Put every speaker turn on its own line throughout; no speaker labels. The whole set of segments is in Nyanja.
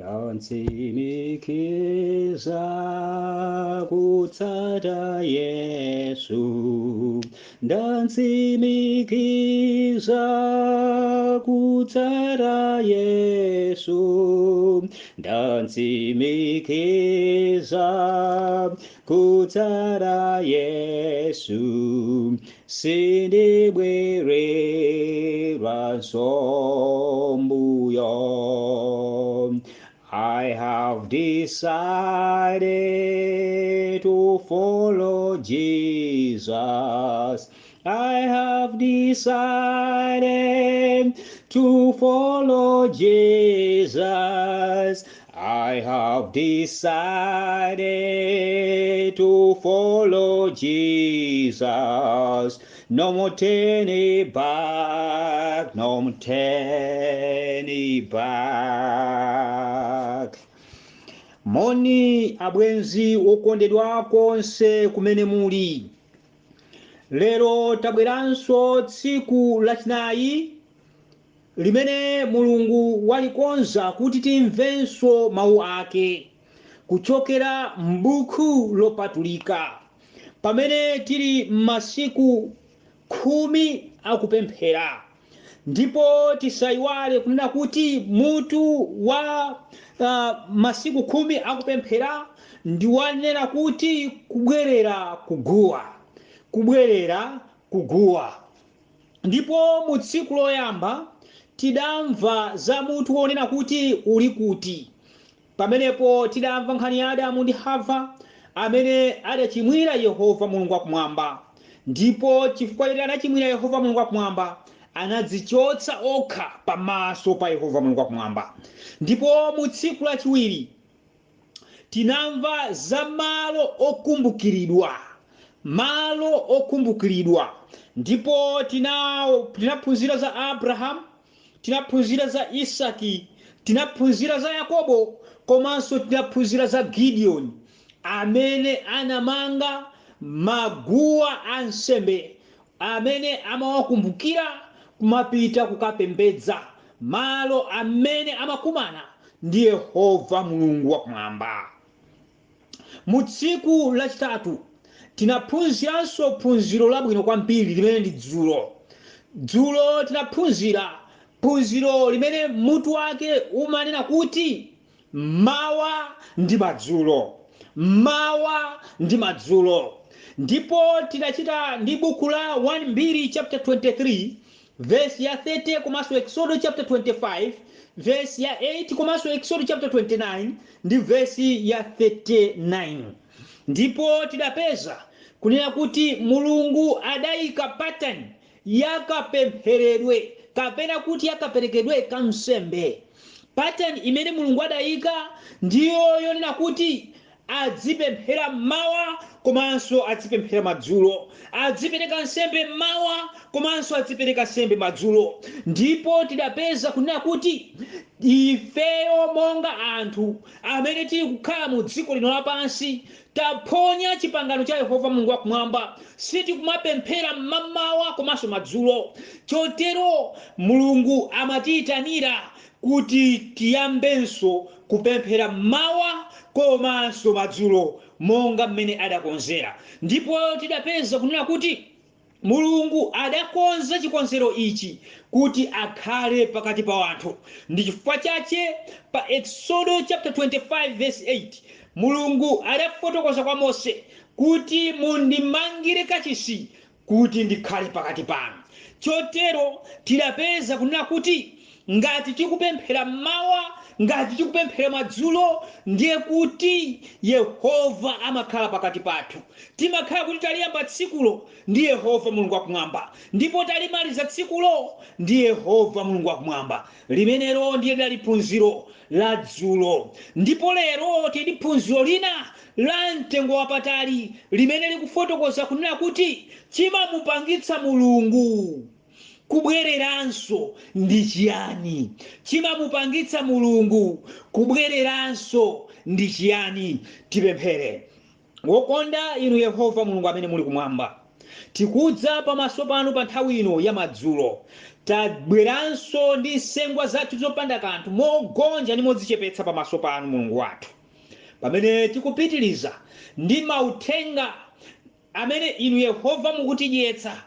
Ndatsimikiza kutsata Yesu, ndatsimikiza kutsata Yesu, ndatsimikiza kutsata Yesu, sindibwereranso mbuyo. I have decided to follow Jesus. I have decided to follow Jesus. I have decided to follow Jesus. No more turning back, no more turning back. Moni abwenzi okondedwa konse kumene muli. Lero tabweranso tsiku lachinayi limene Mulungu walikonza kuti timvenso mawu ake kuchokera m'buku lopatulika, pamene tili m'masiku 10 akupemphera. Ndipo tisayiwale kunena kuti mutu wa masiku 10 akupemphera ndi wanena kuti kubwerera kuguwa, kubwerera kuguwa. Ndipo mu tsiku loyamba tidamva za mutu wonena kuti uli kuti. Pamenepo tidamva nkhani ya Adamu ndi Hava amene adachimwira Yehova Mulungu wakumwamba, ndipo chifukwa choti anachimwira Yehova Mulungu wakumwamba, anadzichotsa okha pamaso pa Yehova Mulungu wakumwamba. Ndipo mu tsiku lachiwiri tinamva za malo okumbukiridwa, malo okumbukiridwa. Ndipo tinaphunzira za Abrahamu, tinaphunzira za Isaki, tinaphunzira za Yakobo, komanso tinaphunzira za Gideoni amene anamanga maguwa ansembe amene amawakumbukira kumapita kukapembedza malo amene amakumana ndi Yehova Mulungu wakumwamba. Mu tsiku lachitatu tinaphunziranso phunziro labwino kwambiri limene ndi dzulo. Dzulo tinaphunzira phunziro limene mutu wake umanena kuti mawa ndi madzulo, mawa ndi madzulo. Ndipo tidachita ndi buku la 1 Mbiri chapter 23 verse ya 30, komanso Exodo chapter 25 verse ya 8, komanso Exodo chapter 29 ndi verse ya 39. Ndipo tidapeza kunena kuti Mulungu adayika pattern yakapempheredwe kapena kuti yakaperekedwe kansembe. Pattern imene Mulungu adayika ndiyo yonena kuti adzipemphera mawa komanso adzipemphera madzulo, adzipereka nsembe mawa komanso adzipereka nsembe madzulo. Ndipo tidapeza kunena kuti ifeyo monga anthu amene tili kukhala mu dziko lino lapansi taphonya chipangano cha Yehova Mulungu wakumwamba, sitikumapemphera mmamawa komanso madzulo. Chotero Mulungu amatiyitanira kuti tiyambenso kupemphera mawa komanso madzulo monga mmene adakonzera. Ndipo tidapeza kunena kuti Mulungu adakonza chikonzero ichi kuti akhale pakati pa anthu. Ndi chifukwa chache pa Exodo chapter 25 verse 8 Mulungu adafotokoza kwa Mose kuti mundimangire kachisi kuti ndikhale pakati panu. Chotero tidapeza kunena kuti ngati tikupemphera mawa, ngati tikupemphera madzulo, ndiye kuti Yehova amakhala pakati pathu. Timakhala kuti taliyamba tsikulo ndi Yehova Mulungu wakumwamba, ndipo talimaliza tsikulo ndi Yehova Mulungu wakumwamba. Limenelo ndiye lidali phunziro la dzulo. Ndipo lero tili phunziro lina la mtengo wapatali limene likufotokoza kunena kuti chimamupangitsa Mulungu kubwereranso ndi chiyani? Chimamupangitsa Mulungu kubwereranso ndi chiyani? Tipemphere. Wokonda inu Yehova Mulungu amene muli kumwamba, tikudza pamaso panu pa nthawi ino ya madzulo. Tabweranso ndi nsengwa zathu zopanda kanthu, mogonja ndi modzichepetsa pamaso panu Mulungu wathu, pamene tikupitiriza ndi mauthenga amene inu Yehova mukutidyetsa.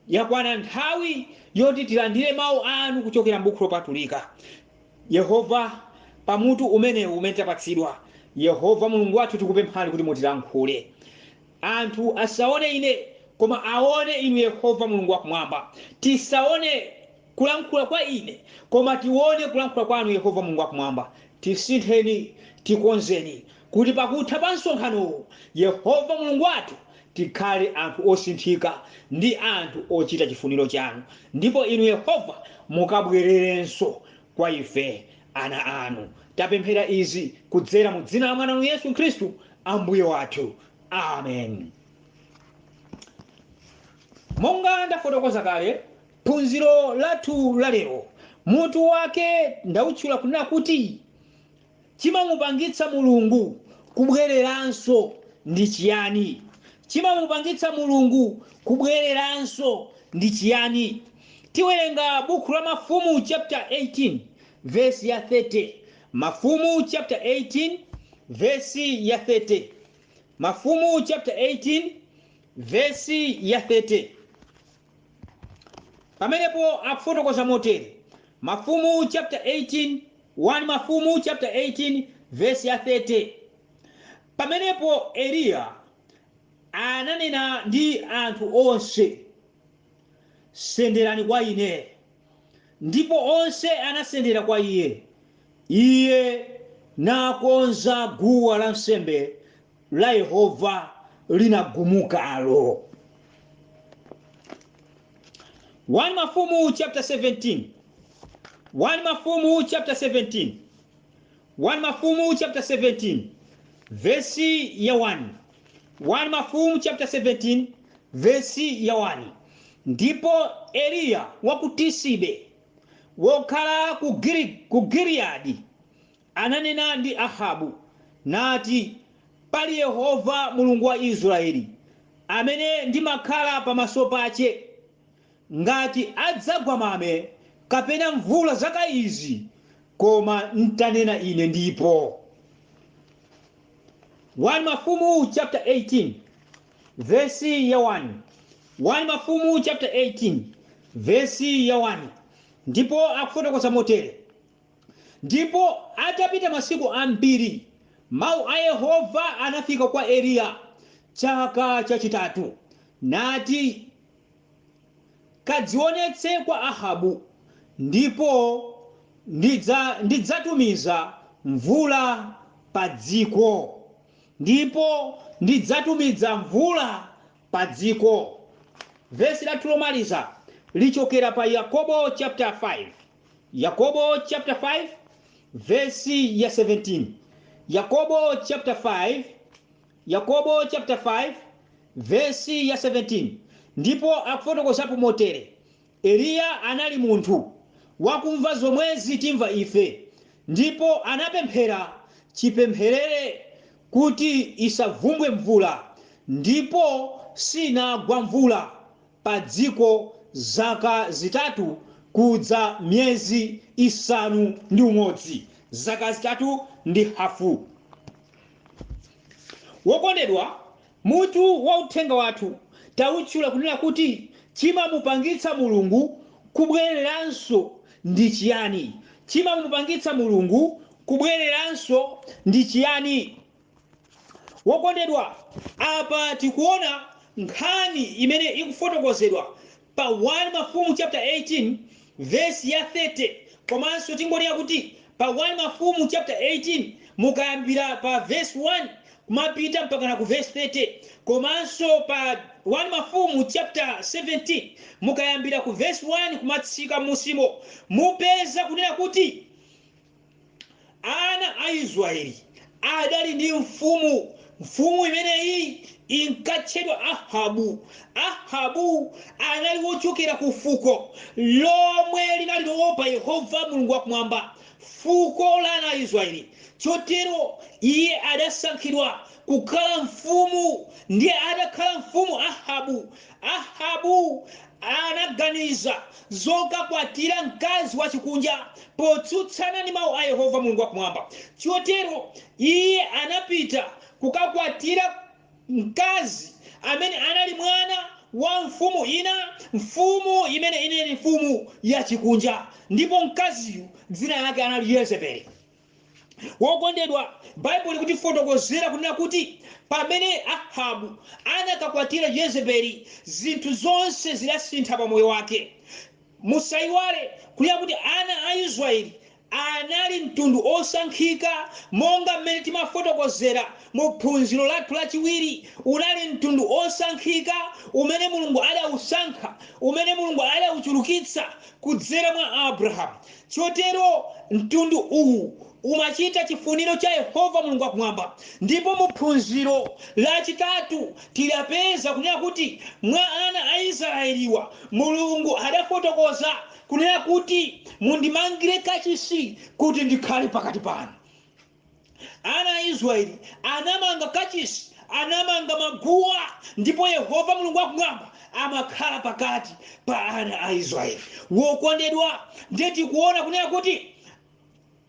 Yakwana nthawi yoti tilandire mawu anu kuchokera m'buku lopatulika. Yehova, pamutu umenewu umene tapatsidwa, Yehova Mulungu wathu, tikupemphani kuti mutilankhule. Anthu asaone ine, koma aone inu Yehova Mulungu wakumwamba. Tisaone kulankhula kwa ine, koma tione kulankhula kwanu Yehova Mulungu wakumwamba. Tisintheni, tikonzeni, kuti pakutha pa msonkhanowu, Yehova Mulungu wathu, tikhale anthu osinthika ndi anthu ochita chifuniro chanu, ndipo inu Yehova mukabwererenso kwa ife ana anu. Tapemphera izi kudzera mu dzina la mwana wanu Yesu Khristu Ambuye wathu, amen. Monga ndafotokoza kale, phunziro lathu lalero mutu wake ndautchula kunena kuti chimamupangitsa Mulungu kubwereranso ndi chiyani? Chimamupangitsa Mulungu kubwereranso ndi chiyani? Tiwerenga buku la Mafumu chapter 18 verse ya 30. Mafumu chapter 18 verse ya 30. Mafumu chapter 18 verse ya 30. Pamenepo akufotokoza motere, Mafumu chapter 18, 1 Mafumu chapter 18 verse ya 30: Pamenepo Eliya ananena ndi anthu onse, "Senderani kwa ine." Ndipo onse anasendera kwa iye. Iye nakonza guwa lansembe la Yehova linagumukalo. 1 Mafumu chapter 17, 1 Mafumu chapter 17, 1 Mafumu chapter 17 vesi ya 1. 1 Mafumu chapter 17 vesi ya 1: Ndipo Eliya wa ku Tisibe, wokhala ku Giliyadi, ananena ndi Ahabu nati, "Pali Yehova Mulungu wa Israeli, amene ndimakhala pamaso pache, ngati adzagwa mame kapena mvula zaka izi, koma ntanena ine ndipo." 1 Mafumu chapter 18 vesi ya 1. 1 Mafumu chapter 18 vesi ya 1, ndipo akufotokoza motere: Ndipo atapita masiku ambiri, mawu a Yehova anafika kwa Eliya chaka chachitatu, nati, "Kadzionetse kwa Ahabu, ndipo ndidzatumiza mvula pa dziko." Ndipo ndidzatumiza mvula pa dziko. Vesi lathu lomaliza lichokera pa Yakobo chapter 5, Yakobo chapter 5 vesi ya 17. Yakobo chapter 5, Yakobo chapter 5 vesi ya 17, ndipo akufotokozapo motere: Eliya anali munthu wakumva zomwezi timva ife, ndipo anapemphera chipempherere kuti isavumbwe mvula, ndipo sinagwa mvula pa dziko zaka 3 kudza miyezi 6, zaka 3.5. Wokondedwa, mutu wa uthenga wathu tawutchula kunena kuti chimamupangitsa Mulungu kubwereranso ndi chiyani? Chimamupangitsa Mulungu kubwereranso ndi chiyani? Wokondedwa, apa tikuona nkhani imene ikufotokozedwa pa 1 Mafumu chapter 18 verse ya 30, komanso tingonena kuti pa 1 Mafumu chapter 18 mukayambira pa verse 1 kumapita mpakana ku verse 30, komanso pa 1 Mafumu chapter 17 mukayambira ku verse 1 kumatsika musimo, mupeza kunena kuti ana a Israeli adali ndi mfumu. Mfumu imeneyi inkatchedwa Ahabu. Ahabu anali wochokera ku fuko lomwe linali loopa Yehova Mulungu wakumwamba, fuko la ana a Israeli. Chotero iye adasankhidwa kukhala mfumu. Ndiye atakhala mfumu Ahabu, Ahabu Anaganiza zokakwatira mkazi wachikunja potsutsana ndi mawu a Yehova Mulungu wakumwamba. Chotero iye anapita kukakwatira mkazi amene anali mwana wa mfumu ina, mfumu imene inali mfumu yachikunja, ndipo mkaziyu dzina lake anali Yezebeli. Wokondedwa, Baibulo likutifotokozera kunena kuti pamene Ahabu anakakwatira Yezebeli, zinthu zonse zidasintha pa moyo wake. Musayiwale kunena kuti ana a Israeli anali mtundu osankhika, monga mmene timafotokozera mu phunziro lathu lachiwiri. Unali mtundu osankhika umene Mulungu adausankha, umene Mulungu adauchulukitsa kudzera mwa Abrahamu. Chotero mtundu uwu umachita chifuniro cha Yehova Mulungu wakumwamba. Ndipo mu phunziro lachitatu tidapeza kunena kuti mwa ana a Israeliwa Mulungu adafotokoza kunena kuti mundimangire kachisi kuti ndikhale pakati panu. Ana a Israeli anamanga kachisi, anamanga maguwa, ndipo Yehova Mulungu wakumwamba amakhala pakati pa ana a Israeli. Wokondedwa, ndiye tikuona kunena kuti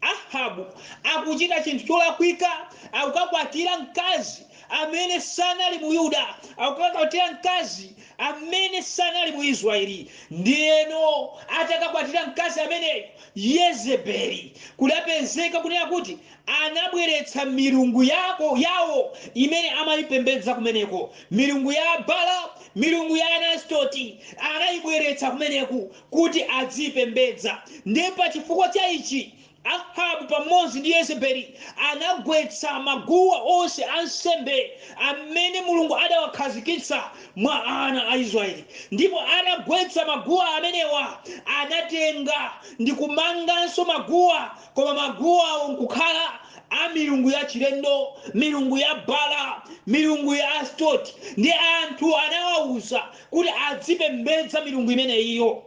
Ahabu akuchita chinthu cholakwika, akukakwatira mkazi amene sanali mu Yuda, akukakwatira mkazi amene sanali mu Israeli. Ndiyeno atakakwatira mkazi ameneyo Yezebeli, kudapezeka kunena kuti anabweretsa milungu yawo imene amayipembedza kumeneko, milungu ya Bala, milungu ya Anastoti, anayibweretsa kumeneku kuti adzipembedza. Ndiye pa chifukwa cha ichi Ahabu pamodzi ndi Yezebeli anagwetsa maguwa onse ansembe amene Mulungu adawakhazikitsa mwa ana a Israeli. Ndipo anagwetsa maguwa amenewa, anatenga ndi kumanganso maguwa, koma maguwawo nkukhala a milungu ya chilendo, milungu ya Bala, milungu ya Astoti, ndi anthu anawawuza kuti adzipembedza milungu imeneyiyo.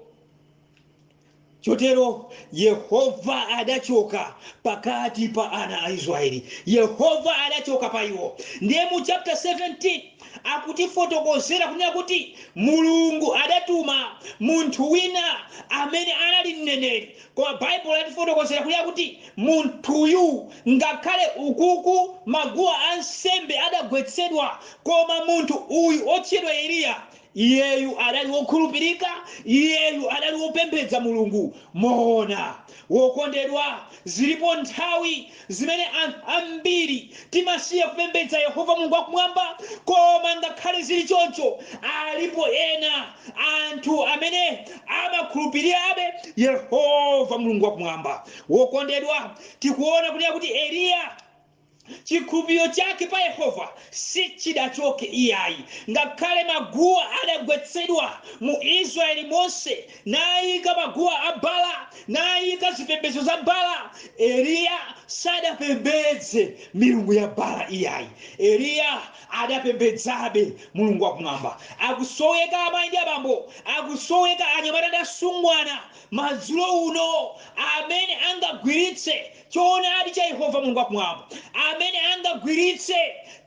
Chotero Yehova adachoka pakati pa ana a Israeli, Yehova adachoka pa iwo. Ndiye mu chapter 17 akutifotokozera kunena kuti Mulungu adatuma munthu wina amene anali mneneri, koma Baibulo latifotokozera kunena kuti munthuyu ngakhale ukuku maguwa ansembe adagwetsedwa, koma munthu uyu otchedwa Eliya, iyeyu adali wokhulupirika, iyeyu adali wopembedza Mulungu moona. Wokondedwa, zilipo nthawi zimene anthu ambiri timasiya kupembedza Yehova Mulungu wakumwamba, koma ngakhale zili choncho alipo ena anthu amene amakhulupirirabe Yehova Mulungu wakumwamba. Wokondedwa, tikuona kunena kuti Eliya chikhulupiriro chake pa Yehova sichidachoke iyayi, ngakhale maguwa adagwetsedwa mu Israeli monse, nayika maguwa a Bala, nayika zipembedzo za Bala, Eliya sadapembedze milungu ya Bala iyayi. Eliya adapembedzabe Mulungu wakumwamba. Akusoweka amayi ndi abambo, akusoweka anyamata ndi asungwana madzulo uno amene angagwiritse choonadi cha Yehova Mulungu wakumwamba, amene angagwiritse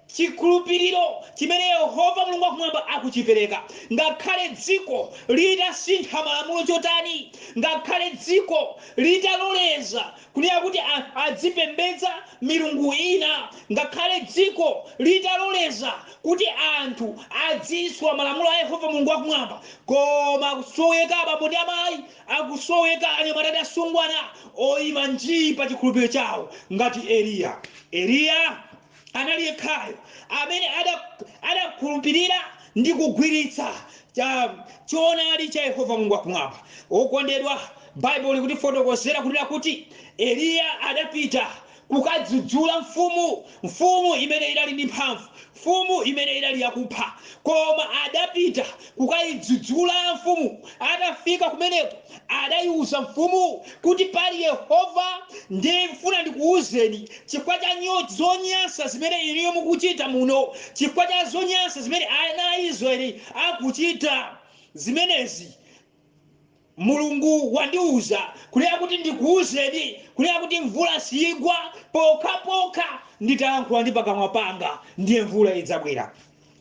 chikhulupiriro chimene Yehova Mulungu wakumwamba akuchipereka. Ngakhale dziko litasintha malamulo chotani, ngakhale dziko litaloleza kunena kuti adzipembedza milungu ina, ngakhale dziko litaloleza kuti anthu adziswa malamulo a Yehova Mulungu wakumwamba, koma akusoweka abambo ndi amayi, akusoweka anyamata ndi asungwana oyima njii pa chikhulupiriro chawo ngati Eliya. Eliya anali yekhayo amene adakhulupirira ndi kugwiritsa choonadi cha Yehova Mulungu wakumwamba. Wokondedwa, Baibulo likutifotokozera kunena kuti Eliya adapita kukadzudzula mfumu, mfumu imene idali ndi mphamvu, mfumu imene idali yakupha, koma adapita kukayidzudzula mfumu. Atafika kumeneko adayiwuza mfumu kuti pali Yehova ndifuna ndikuwuzeni, chifukwa cha zonyansa zimene inuyo mukuchita muno, chifukwa cha zonyansa zimene ana a Israeli akuchita zimenezi, Mulungu wandiwuza kunena kuti ndikuwuzeni kunena kuti mvula siyigwa pokhapokha nditalankhula ndi pakamwa panga, ndiye mvula idzabwera.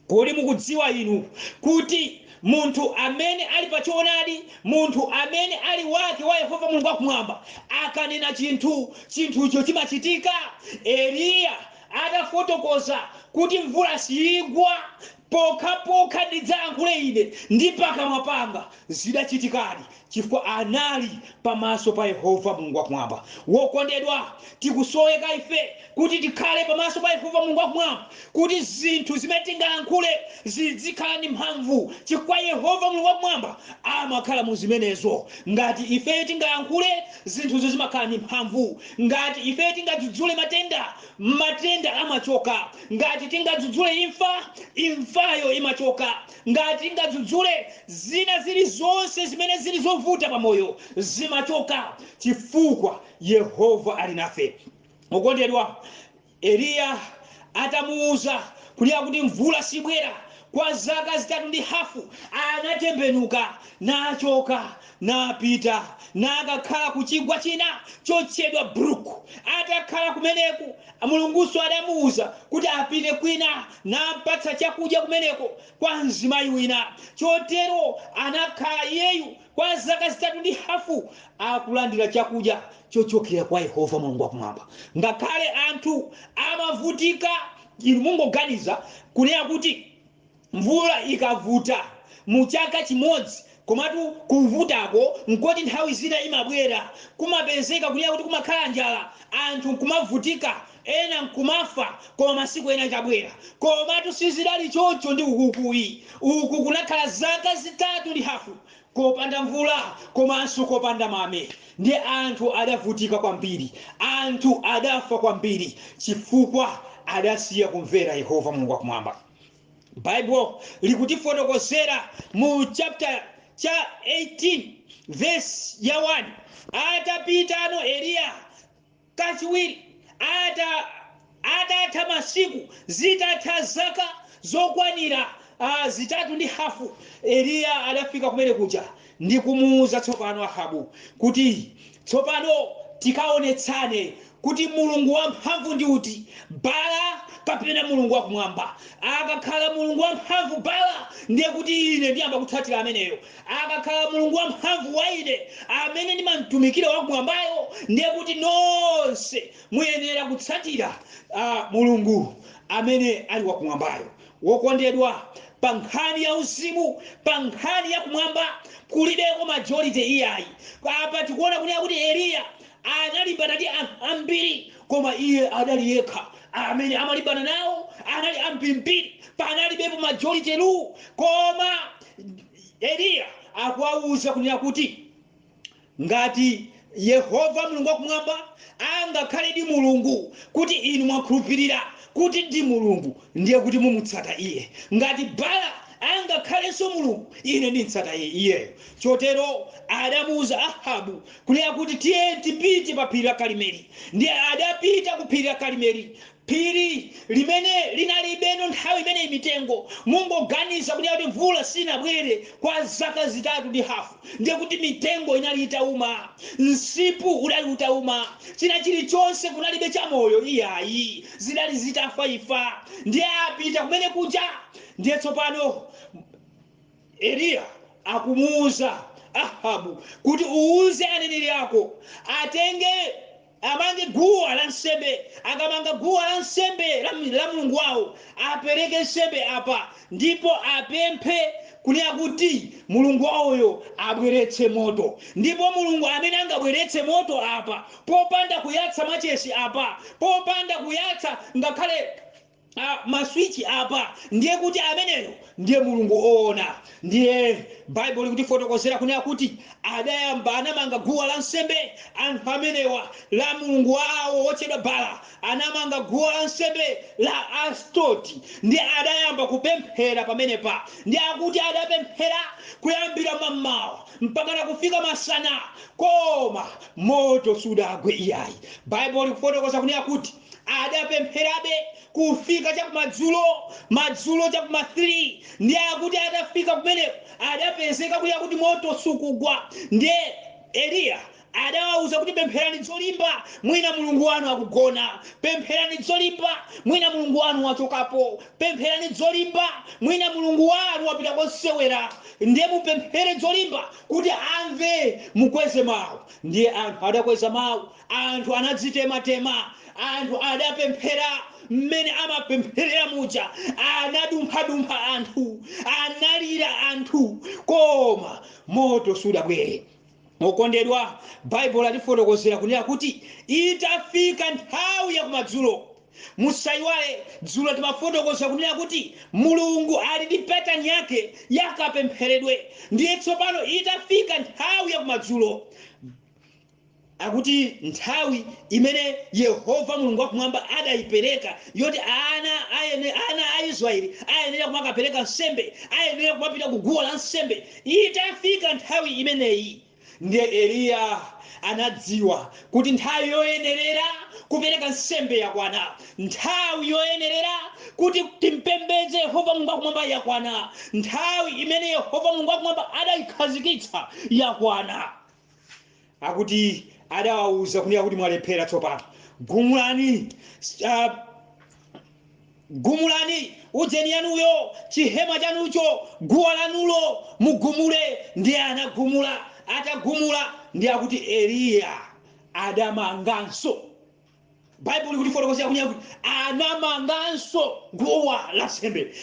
Kodi mukudziwa inu kuti Munthu amene ali pa choonadi, munthu amene ali wake wa Yehova Mulungu wakumwamba, akanena chinthu, chinthucho chimachitika. Eliya atafotokoza kuti mvula siyigwa pokhapokha ndidzayankhule ine ndi pakamwa panga, zidachitikadi, chifukwa anali pamaso pa Yehova Mulungu wakumwamba. Wokondedwa, tikusoweka ife kuti tikhale pamaso pa Yehova Mulungu wakumwamba, kuti zinthu zimene tingayankhule zizikhala ndi mphamvu, chifukwa Yehova Mulungu wakumwamba amakhala mu zimenezo. Ngati ifeyo tingayankhule, zinthuzo zimakhala ndi mphamvu. Ngati ifeyo tingadzudzule matenda, matenda amachoka. Ngati tingadzudzule imfa, imfayo imachoka. Ngati tingadzudzule zina zilizonse zimene zili zovuta pamoyo, zimachoka, chifukwa Yehova ali nafe. Okondedwa, Eliya atamuwuza kunena kuti mvula sibwera kwa zaka 3 ndi hafu, anatembenuka nachoka napita nakakhala ku chigwa china chotchedwa Brook. Atakhala kumeneku, Mulunguso adamuwuza kuti apite kwina, nampatsa chakudya kumeneko kwa mzimayi wina. Chotero anakhala iyeyu kwa zaka 3 ndi hafu akulandira chakudya chochokera kwa Yehova Mulungu wakumwamba. Ngakhale anthu amavutika, inu mungoganiza kunena kuti mvula ikavuta mu chaka chimodzi, komatu kuvutako nkoti nthawi zina imabwera, kumapezeka kunena kuti kumakhala njala, anthu nkumavutika, ena nkumafa, koma masiku ena itabwera. Komatu sizidali choncho ndi ukukuyi. Uku kunakhala zaka 3 ndi hafu kopanda mvula komanso kopanda mame, ndi anthu adavutika kwambiri, anthu adafa kwambiri, chifukwa adasiya kumvera Yehova Mulungu wakumwamba. Bible likutifotokozera mu chapter cha 18 verse ya 1, atapitano Eliya kachiwiri, atatha masiku, zitatha zaka zokwanira 3 ndi hafu, Eliya adafika kumene kuja ndi kumuwuza tsopano Ahabu kuti tsopano tikaonetsane kuti Mulungu wamphamvu ndi uti, Bala kapena Mulungu wakumwamba. Akakhala Mulungu wamphamvu Bala, ndiye kuti ine ndiyamba kutsatira ameneyo. Akakhala Mulungu wamphamvu wa ine amene ndimamtumikira wakumwambayo, ndiye kuti nonse muyenera kutsatira Mulungu amene ali wakumwambayo. Wokondedwa, pa nkhani ya uzimu, pa nkhani ya kumwamba, kulibeko majority iyayi. Apa tikuona kunena kuti Eliya analimbana ndi anthu ambiri, koma iye adali yekha amene amalimbana nawo, anali ambirimbiri, panalibepo majority rule. Koma Eliya akuwawuza kunena kuti ngati Yehova Mulungu wakumwamba angakhale ndi Mulungu, kuti inu mwakhulupirira kuti ndi Mulungu, ndiye kuti mumutsata iye. Ngati Bala angakhalenso Mulungu, ine ndimtsata iyeyo. Chotero adamuwuza Ahabu kunena kuti tiye tipite pa phiri la Karimeli. Ndiye adapita ku phiri la Karimeli, phiri limene linalibeno nthawi imene mitengo. Mungoganiza kunena kuti mvula sinabwere kwa zaka 3 ndi hafu, ndiye kuti mitengo inali itauma, msipu udali utauma, china chilichonse kunalibe chamoyo iyayi, zidali zitafa. Ndiye apita kumene kuja. Ndiye tsopano Eliya akumuwuza Ahabu kuti uuze aneneri ako atenge amange guwa la nsembe. Akamanga guwa la nsembe la Mulungu wawo, apereke nsembe apa, ndipo apemphe kunena kuti Mulungu wawoyo abweretse moto. Ndipo Mulungu amene angabweretse moto apa, popanda kuyatsa machesi apa, popanda kuyatsa ngakhale maswichi apa, ndiye kuti ameneyo ndiye Mulungu oona. Ndiye Baibulo likutifotokozera kunena kuti adayamba anamanga guwa la nsembe anthu amenewa la mulungu wawo wotchedwa Bala, anamanga guwa la nsembe la Astoti. Ndiye adayamba kupemphera pamenepa, ndiye akuti adapemphera kuyambira mammawa mpakana kufika masana, koma moto sudagwe iyayi. Baibulo likufotokoza kunena kuti adapempherabe kufika chakumadzulo, madzulo chakuma 3. Ndiye akuti atafika kumeneko adapezeka kunena kuti moto sukugwa. Ndiye Eliya Adawawuza kuti pempherani zolimba, mwina Mulungu wanu akugona. Pempherani zolimba, mwina Mulungu wanu wachokapo. Pempherani zolimba, mwina Mulungu wanu wapita kosewera. Ndiye mupemphere zolimba kuti amve, mukweze mawu. Ndiye anthu adakweza mawu, anthu anadzitematema, anthu adapemphera mmene amapempherera muja, anadumphadumpha anthu, analira anthu, koma moto sudabwere. Mokondedwa, Baibulo atifotokozera kunena kuti itafika nthawi yakumadzulo, musayiwale dzulo timafotokoza kunena kuti Mulungu ali ndi pattern yake yakapempheredwe. Ndiye tsopano itafika nthawi yakumadzulo, akuti nthawi imene Yehova Mulungu wakumwamba adayipereka yoti ana a Israeli ayenera kumakapereka nsembe, ayenera kumapita ku guwa la nsembe, itafika nthawi imeneyi, ndiye Eliya anadziwa kuti nthawi yoyenerera kupereka nsembe yakwana, nthawi yoyenerera kuti timpembedze Yehova Mulungu wakumwamba yakwana, nthawi imene Yehova Mulungu wakumwamba adayikhazikitsa yakwana. Akuti adawawuza kunena kuti mwalephera tsopano, gumulani, gumulani ujeni yanuyo, chihema chanucho, guwa lanulo mugumule. Ndiye anagumula. Atagumula, ndiye akuti Eliya adamanganso. Baibulo likufotokozera kunena kuti anamanganso guwa la nsembe,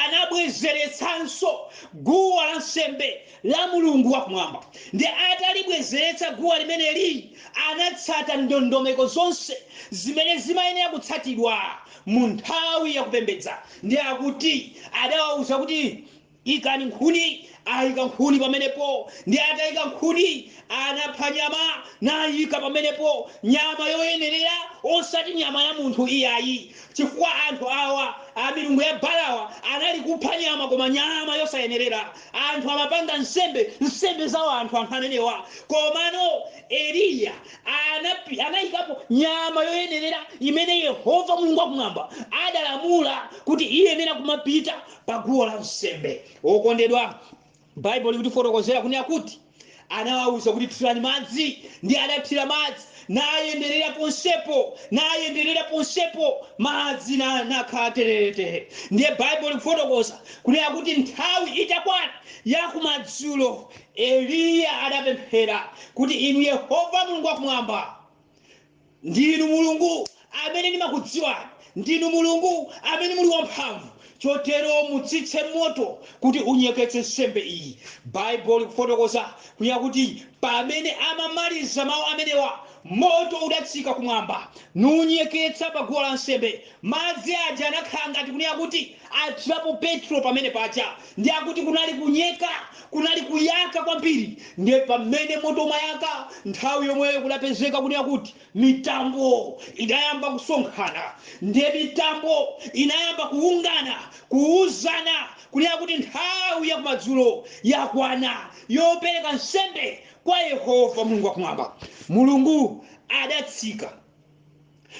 anabwezeretsanso guwa la nsembe la Mulungu wakumwamba. Ndi atalibwezeretsa guwa limeneli, anatsata ndondomeko zonse zimene zimayenera kutsatidwa mu nthawi yakupembedza. Ndi akuti adawawuza kuti ikani nkhuni, ayika nkhuni pamenepo. Ndi atayika nkhuni, anapha nyama nayika pamenepo, nyama yoyenerera, osati nyama ya munthu iyayi, chifukwa anthu awa a milungu ya Balawa anali kupha nyama, koma nyama yosayenerera. Anthu amapanga nsembe, nsembe zawo anthu amenewa. Komano Eliya anayikapo nyama yoyenerera imene Yehova Mulungu wakumwamba adalamula kuti iyenera kumapita pa guwa la nsembe. Wokondedwa, Baibulo likutifotokozera kunena kuti anawawuza kuti thirani madzi, ndi adathira madzi, nayenderera ponsepo, nayenderera ponsepo madzi nakhala teretere. Ndiye Baibulo likufotokoza kunena kuti nthawi itakwana yakumadzulo, Eliya adapemphera kuti inu Yehova Mulungu wakumwamba, ndinu Mulungu amene ndimakudziwani, ndinu Mulungu amene muli wamphamvu, chotero mutsitse moto kuti unyeketse nsembe iyi. Baibulo likufotokoza kunena kuti pamene amamaliza mawu amenewa, moto udatsika kumwamba nunyeketsa pa guwa la nsembe. Madzi aja anakhala ngati kunena kuti athirapo petro pamene paja, ndi akuti kunali kunyeka, kunali kuyaka kwambiri. Ndiye pamene moto umayaka, nthawi yomweyo kudapezeka kunena kuti mitambo idayamba kusonkhana. Ndiye mitambo inayamba kuungana, kuuzana kunena kuti nthawi yakumadzulo yakwana yopereka nsembe kwa Yehova Mulungu wakumwamba. Mulungu adatsika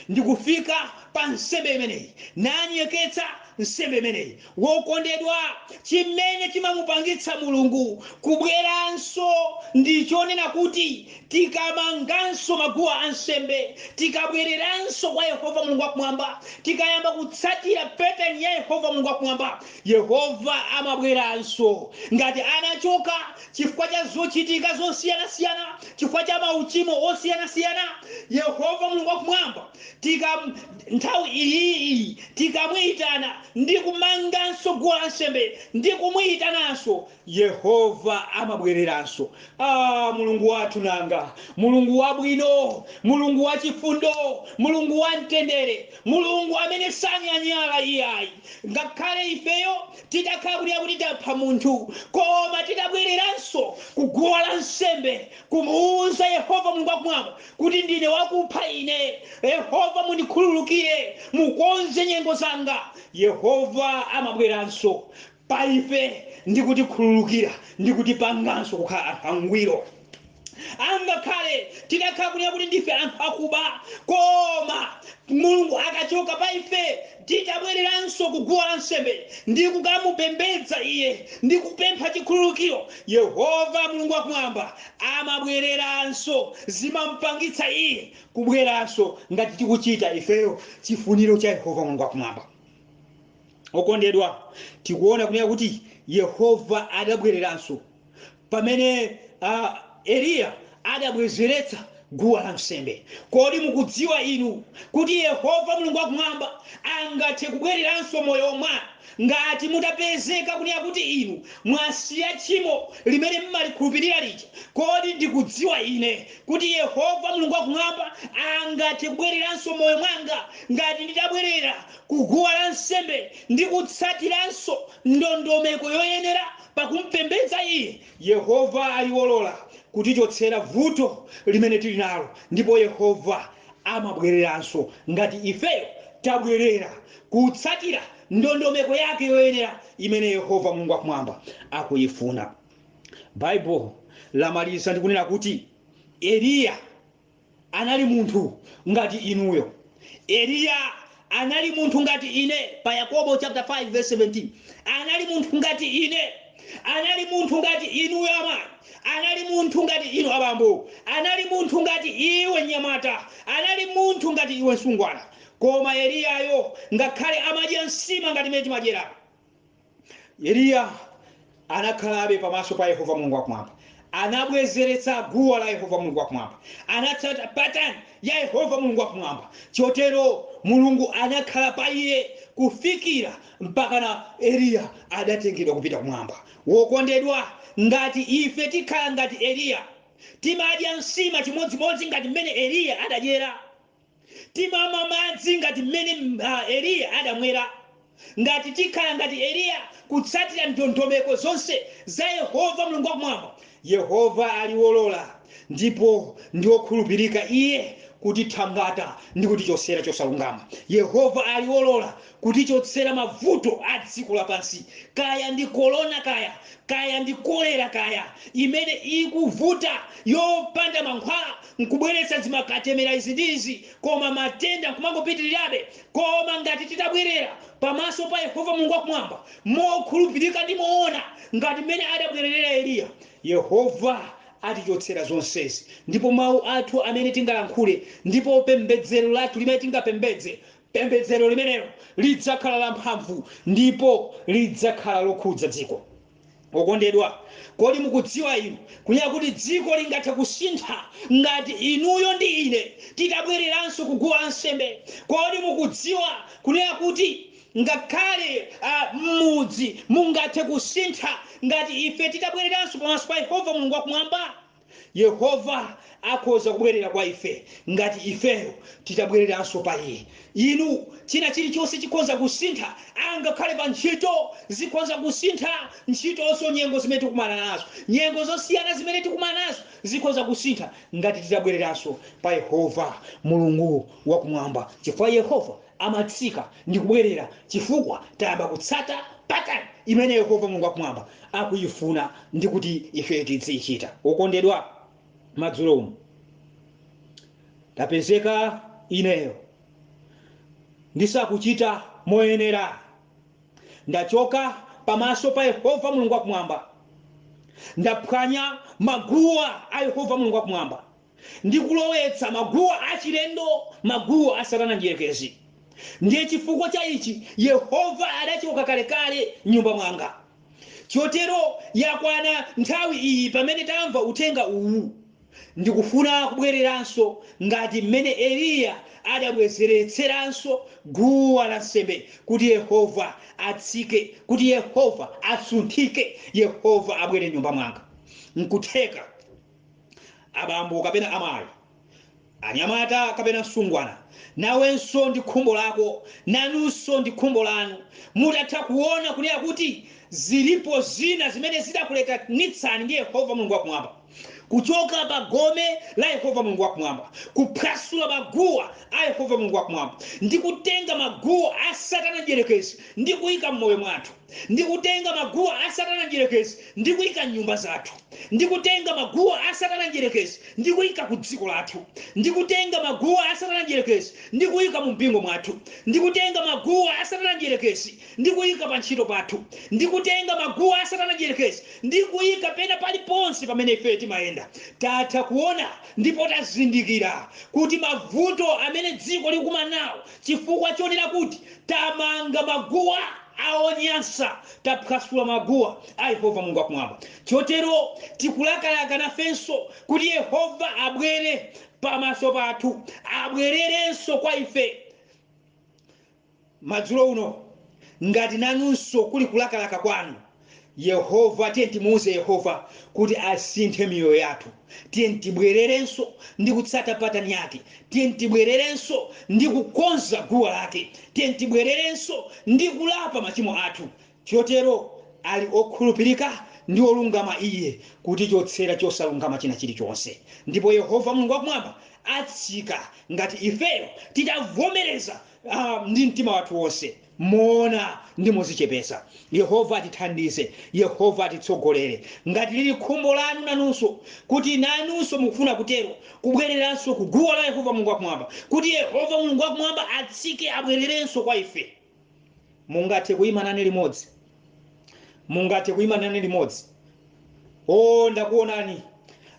ndikufika pa nsembe imeneyi, nanyeketsa nsembe imeneyi. Wokondedwa, chimene chimamupangitsa Mulungu kubweranso ndi chonena kuti tikamanganso maguwa ansembe, tikabwereranso kwa Yehova Mulungu wakumwamba, tikayamba kutsatira pattern ya Yehova Mulungu wakumwamba, Yehova amabweranso. Ngati anachoka chifukwa cha zochitika zosiyanasiyana, chifukwa cha mauchimo osiyanasiyana, Yehova Mulungu wakumwamba nthawi iyi tikamuyitana ndi kumanganso guwa lansembe ndi kumuyitananso, Yehova amabwereranso. Mulungu wathu nanga, Mulungu wabwino, Mulungu wachifundo, Mulungu wamtendere, Mulungu amene sanyanyala iyayi. Ngakhale ifeyo titakhala kuti tapha munthu, koma titabwereranso ku guwa lansembe kumuwuza Yehova Mulungu wakumwamba kuti ndine wakupha ine, Yehova mundikhululukire, mukonze nyengo zanga, Yehova amabweranso pa ife ndi kutikhululukira ndi kutipanganso kukhala anthu angwiro. Angakhale titakhala kunena kuti ndife anthu akuba, koma Mulungu akachoka pa ife, titabwereranso kuguwa la nsembe ndi kukamupembedza iye ndi kupempha chikhululukiro, Yehova Mulungu wakumwamba amabwereranso. Zimampangitsa iye kubweranso ngati tikuchita ifeyo chifuniro cha Yehova Mulungu wakumwamba. Okondedwa, tikuona kunena kuti Yehova adabwereranso pamene Eliya adabwezeretsa guwa la nsembe. Kodi mukudziwa inu kuti Yehova Mulungu wakumwamba angathe kubwereranso moyo mwanu ngati mutapezeka kunena kuti inu mwasiya tchimo limene mmalikhulupirira lija? Kodi ndikudziwa ine kuti Yehova Mulungu wakumwamba angathe kubwereranso moyo mwanga ngati nditabwerera kuguwa la nsembe ndi kutsatiranso ndondomeko yoyenera pakumpembedza iye? Yehova aliwolola kutichotsera vuto limene tili nalo, ndipo Yehova amabwereranso ngati ifeyo tabwerera kutsatira ndondomeko yake yoyenera imene Yehova Mulungu wakumwamba akuyifuna. Baibulo lamaliza ndikunena kuti Eliya anali munthu ngati inuyo. Eliya anali munthu ngati ine, pa Yakobo chapter 5 verse 17. Anali munthu ngati ine, anali munthu ngati inuyo amayi, anali munthu ngati inu abambo, anali munthu ngati iwe mnyamata, anali munthu ngati iwe msungwana. Koma Eliyayo ngakhale amadya nsima ngati imene timadyera, Eliya anakhalabe pamaso pa Yehova Mulungu wakumwamba, anabwezeretsa guwa la Yehova Mulungu wakumwamba, anatsata pattern ya Yehova Mulungu wakumwamba. Chotero Mulungu anakhala pa iye kufikira mpakana Eliya adatengedwa kupita kumwamba. Wokondedwa, ngati ife tikhala ngati Eliya, timadya nsima chimodzimodzi ngati mmene Eliya adadyera, timamwa madzi ngati mmene Eliya adamwera, ngati tikhala ngati Eliya kutsatira ndondomeko zonse za Yehova Mulungu wakumwamba, Yehova aliwolola ndipo ndi wokhulupirika iye kutithangata ndi kutichotsera chosalungama. Yehova aliwolola kutichotsera mavuto a dziko lapansi, kaya ndi korona, kaya ndi kolera, kaya imene ikuvuta yopanda mankhwala nkubweretsa zimakatemera izi ndi izi, koma matenda nkumangopitirirabe. Koma ngati titabwerera pamaso pa Yehova Mulungu wakumwamba mokhulupirika ndi moona ngati mmene adabwererera Eliya, Yehova atichotsera zonsezi. Ndipo mawu athu amene tingalankhule ndipo pembedzero lathu limene tingapembedze, pembedzero limenelo lidzakhala lamphamvu ndipo lidzakhala lokhudza dziko. Okondedwa, kodi mukudziwa inu kunena kuti dziko lingathe kusintha ngati inuyo ndi ine titabwereranso kuguwa lansembe? Kodi mukudziwa kunena kuti ngakhale m'mudzi mungathe kusintha ngati ife titabwereranso pamaso pa Yehova Mulungu wakumwamba? Yehova akhoza kubwerera kwa ife ngati ifeyo titabwereranso pa iye. Inu, china chilichonse chikhoza kusintha, angakhale pa ntchito zikhoza kusintha, ntchitonso nyengo zimene tikumana nazo, nyengo zosiyana zimene tikumana nazo zikhoza kusintha ngati titabwereranso pa Yehova Mulungu wakumwamba, chifukwa Yehova amatsika ndi kubwerera chifukwa tayamba kutsata pattern imene Yehova Mulungu wakumwamba akuyifuna ndi kuti ife tidziyichita. Okondedwa, madzulo uno tapezeka ineyo ndisakuchita moyenera, ndachoka pamaso pa Yehova Mulungu wakumwamba, ndaphwanya maguwa a Yehova Mulungu wakumwamba ndikulowetsa maguwa achilendo, maguwa a Satana mdierekezi. Ndiye chifukwa cha ichi Yehova adachoka kalekale m'nyumba mwanga. Chotero yakwana nthawi iyi pamene tamva uthenga uwu, ndikufuna kubwereranso ngati mmene Eliya adabwezeretseranso guwa lansembe, kuti Yehova atsike, kuti Yehova asunthike, Yehova abwere m'nyumba mwanga. Nkutheka abambo kapena amayi, anyamata kapena msungwana, nawenso ndi khumbo lako, nanunso ndi khumbo lanu, mutatha kuona kunena kuti zilipo zina zimene zidakulekanitsani ndi Yehova Mulungu wakumwamba, kuchoka pa gome la Yehova Mulungu wakumwamba, kuphwasula maguwa a Yehova Mulungu wakumwamba ndi kutenga maguwa a Satana mdierekezi ndi kuyika m'moyo mwathu, ndi kutenga maguwa a Satana mdierekezi ndi kuyika m'nyumba zathu, ndi kutenga maguwa a Satana mdierekezi ndi kuyika ku dziko lathu, ndi kutenga maguwa a Satana mdierekezi mdierekezi ndi kuyika mu mpingo mwathu, ndi kutenga maguwa a Satana mdierekezi ndi kuyika pa ntchito pathu, ndi kutenga maguwa a Satana mdierekezi ndi kuyika pena paliponse pamene ife timayenda. Tatha kuona ndipo tazindikira kuti mavuto amene dziko likumana nawo chifukwa chonena kuti tamanga maguwa aonyansa, taphwasula maguwa a Yehova Mulungu wakumwamba. Chotero tikulakalaka nafenso kuti Yehova abwere pamaso pathu, abwererenso kwa ife madzulo uno. Ngati nanunso kuli kulakalaka kwanu Yehova, tiye timuuze Yehova kuti asinthe miyoyo yathu. Tiye tibwererenso ndi kutsata patani yake. Tiye tibwererenso ndi kukonza guwa lake. Tiye tibwererenso ndi kulapa machimo athu. Chotero ali okhulupirika ndi olungama iye kuti chotsera chosalungama china chilichonse, ndipo Yehova Mulungu wakumwamba atsika ngati ifeyo titavomereza ndi mtima wathu wonse, moona ndi mozichepesa. Yehova atithandize, Yehova atitsogolere. Ngati lili khumbo lanu nanunso kuti nanunso mukufuna kutero, kubwereranso ku guwa la Yehova Mulungu wakumwamba, kuti Yehova Mulungu wakumwamba atsike abwererenso kwa ife, mungathe kuyima nane limodzi, mungathe kuyima nane limodzi. O, ndakuonani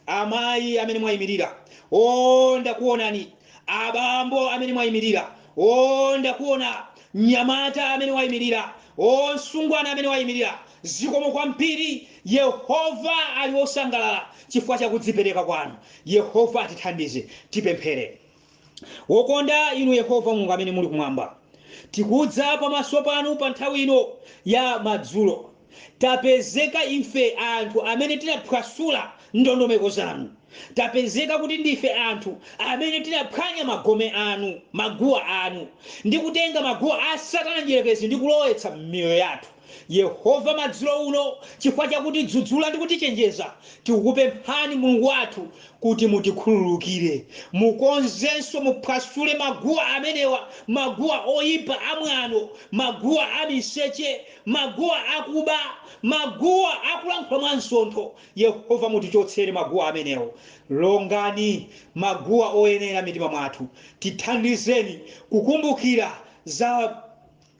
amayi amene mwayimirira. O, ndakuonani abambo amene mwayimirira. O, ndakuona mnyamata amene wayimirira. O, msungwana amene wayimirira. Zikomo kwambiri. Yehova ali wosangalala chifukwa chakudzipereka kwanu. Yehova atithandize. Tipemphere. Wokonda inu Yehova Mulungu amene muli kumwamba, tikudza pamaso panu pa nthawi ino ya madzulo. Tapezeka ife anthu amene tinaphwasula ndondomeko zanu. Tapezeka kuti ndife anthu amene tinaphwanya magome anu, maguwa anu, ndi kutenga maguwa a Satana mdierekezi ndi kulowetsa m'miyoyo yathu. Yehova, madzulo uno, chifukwa chakuti dzudzula ndi kutichenjeza, tikukupemphani Mulungu wathu kuti mutikhululukire, mukonzenso, muphwasule maguwa amenewa, maguwa oyipa amwano, maguwa amiseche, maguwa akuba, maguwa akulankhula mwa msontho. Yehova, mutichotsere maguwa amenewo. Longani maguwa oyenera mitima mwathu. Tithandizeni kukumbukira za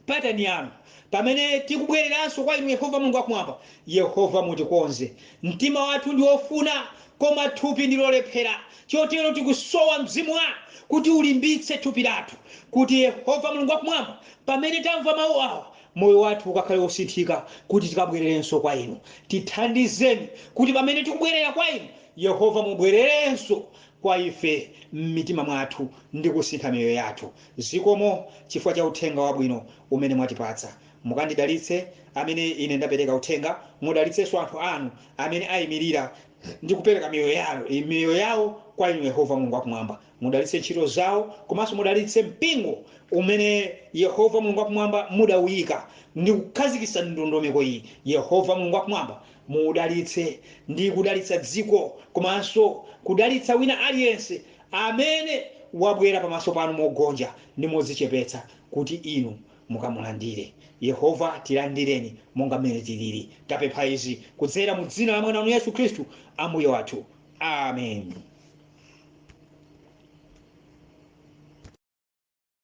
patani yanu pamene tikubwereranso kwa inu Yehova Mulungu wakumwamba. Yehova, mutikonze. Mtima wathu ndi wofuna, koma thupi ndi lolephera. Chotero tikusowa mzimu wanu kuti ulimbitse thupi lathu, kuti Yehova Mulungu wakumwamba, pamene tamva mawu awa, moyo wathu ukakhale wosinthika kuti tikabwererenso kwa inu. Tithandizeni kuti pamene tikubwerera kwa inu, Yehova, mubwererenso kwa ife m'mitima mwathu ndi kusintha miyoyo yathu. Zikomo chifukwa cha uthenga wabwino umene mwatipatsa. Mukandidalitse amene ine ndapereka uthenga, mudalitsenso anthu anu amene ayimirira ndi kupereka miyoyo yawo kwa inu Yehova Mulungu wakumwamba. Mudalitse ntchito zawo, komanso mudalitse mpingo umene Yehova Mulungu wakumwamba mudawuyika ndi kukhazikitsa ndondomeko iyi. Yehova Mulungu wakumwamba, mudalitse ndi kudalitsa dziko, komanso kudalitsa wina aliyense amene wabwera pamaso panu mogonja ndi modzichepetsa kuti inu mukamulandire. Yehova, tilandireni monga mmene tilili. Tapempha izi kudzera mu dzina la mwana wanu Yesu Khristu Ambuye wathu. Amen.